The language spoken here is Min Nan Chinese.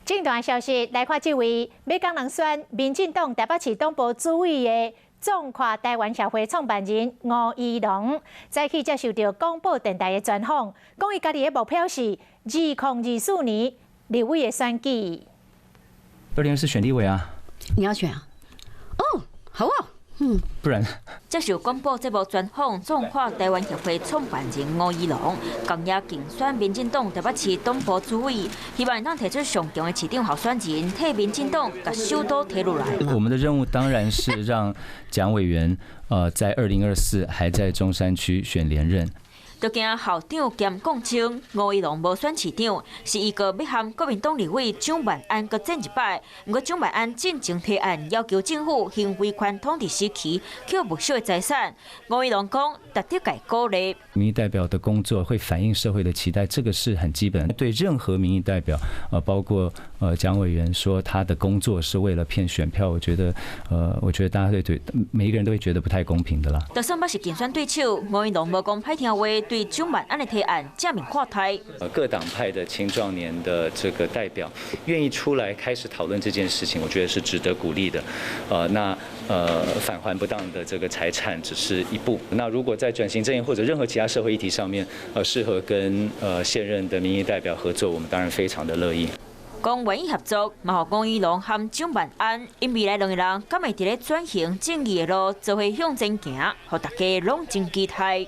政壇消息來看，這位欲仝人選民進黨台北市黨部主委的壯闊台灣協會創辦人吳怡農，早起接受著廣播電臺的專訪，講伊家己的目標是2024年立委的選舉。 2024選立委啊？你要選啊？哦，好啊。嗯，不然接受廣播節目專訪，壯闊台灣協會創辦人吳怡農，共也競選民進黨台北市黨部主委，希望當提出上強的市長候選人，替民進黨共首都提落來。我們的任務當然是讓蔣委員，在2024還在中山區選連任。就驚校長兼共青，吳怡農無選市長，是伊閣欲和國民黨立委蔣萬安閣戰一擺。毋過蔣萬安進前提案要求政府行威權統治時期去沒收的財產，吳怡農講值得共鼓勵。民意代表的工作會反映社會的期待，這個是很基本。對任何民意代表，包括蔣委員說他的工作是為了騙選票，我覺得大家會對每一個人都會覺得不太公平的啦。就算捌是競選對手，吳怡農無講歹聽話，對蔣萬安的提案正面看待。各黨派的青壯年的這個代表願意出來開始討論這件事情，我覺得是值得鼓勵的。那返還不當的這個財產只是一步。那如果在轉型正義或者任何其他社會議題上面，適合跟現任的民意代表合作，我們當然非常的樂意。講願意合作，嘛予吳怡農和蔣萬安，𪜶未來兩個人敢會佇咧轉型正義的路，做伙向前行，予大家攏真期待。